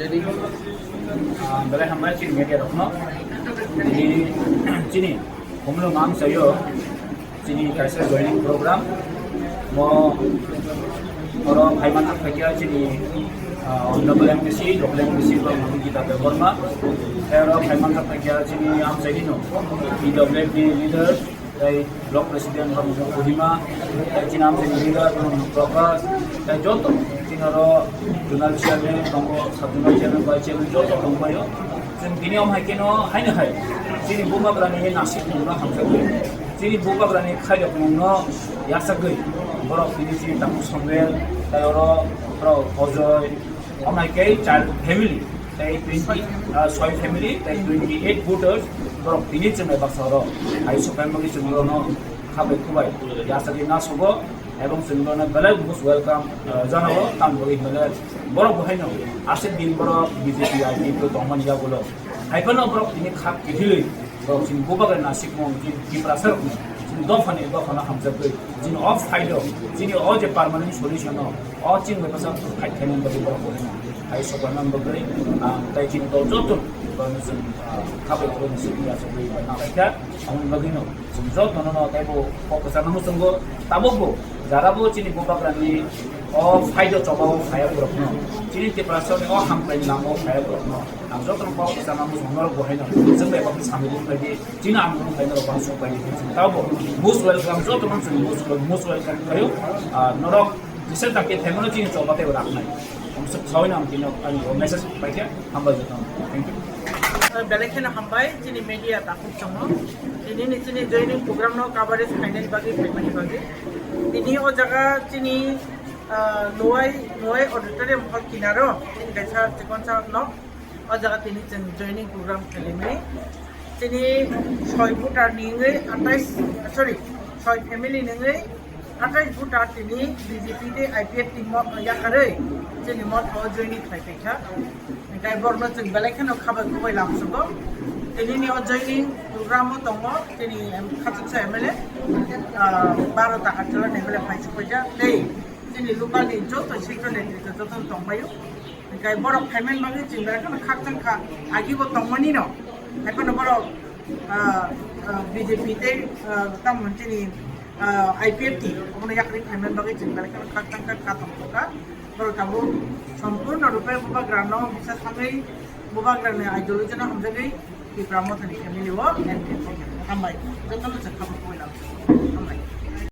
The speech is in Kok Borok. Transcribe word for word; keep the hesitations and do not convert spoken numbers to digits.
Ah, belai hambai chini media rokno. Chini, chini Humlung Amchaio chini kaisa joining program. Mo oro phaiman thak phaikha chini, ah, honorable M D C, local M D C Gita Debbarma. Tei oro phaiman thak phaikha chini Amchaini no P W F ni leader, tei block president Ramjong Kohima, tei chini Amchaini leader Ramjong Prakash, tei joto chini oro zonal chairman tongo, sub zonal chairman, vice chairman joto tongbaio. Chwng tini om hai kheno haino hai chini bubagrani nasik mungno hamjagwi, chini bubagrani khairok mungno yachagwi, borok tini chini takhuk Songwel, tei oro borok Ojoy, Amai kei char family, tei twenty, ah, soi family, tei twenty eight voters, borok tini chwng bai baksa oro. Hai sopai magi chwng oro no khabai khubai, yasa di na sogo, ebong chwng oro no belai most welcome, ah, janao, tam bagwi hwnle borok bo haino aswk din borok B J P I P to tongmani yagulo. Hai phano borok tini khak kithilwi, borok chini bubagrani nasikmung, chini Tiprasa rokni, chini dophani dophano hamjakgwi, chini o phaino, chini o je permanent solution no, o chini bai bwsa fight khainani bagwi borok bo hino. Hai sopanani bagwi, ah, tei chini dol joto borokno chwng, ah, khabai borokni simi achugwi bai nalaikha, aboni bagwino chwng jotono no teibo kok kwchangno muchungo, tabukbo jara bo chini bubagrani o phaino chobao phaiya borokno, chini Tiprasani o hamkraini lamao phaiya borokno, ang jotono kok kwchangno muchungo norok bo haino chwng bai baksa samung khlai di. Chini ang nung khaina rok bang sok bai ni chini tabo most welcome joto man chini most wel-, most welcome khayo. Ah, norok jesa tak ke themano chini choba tei rak nai. Ang sok sawi nam tino ani message pai khe hambai joto. Thank you. Belai kheno hambai chini media takhuk chongo. Tini ni chini joining program no coverage khainani bagwi phaimani bagwi. Tini o jaga chini, ah, Lowai, Lowai auditorium hall kinaro chini kaisa chikon sa nok. O jaga tini chwng joining program khaimani. Tini soi voter ni wngwi atais, sorry, soi family ni wngwi atais voter tini B J P tei I P F T mo yakarwi chini motha o joining khlai paikha. Hinkhe borokno chwng belai kheno khabai khubai lamsugo. Tini ni o joining program o tongo tini em-, Khachuksa M L A, ah, baro Takarjala ni M L A phai supaijak tei chini local ni joto sector netrito joto tongbaio. Hinkhe borok phaimani bagwi chwng belai kheno khakchang kha, agibo tongmani no. Haiphano borok, ah, ah, B J P tei, ah, tamo chini, ah, I P F T obono yakarwi phaimani bagwi chwng belai kheno khakchang kha, kha tong kha. Borok tabuk sompurno rupe bubagrano bisa thangwi bubagrani ideology no hamjagwi Tipra Mothani family o entry khaikha. Hambai, jotono chwng kha bo koi lang.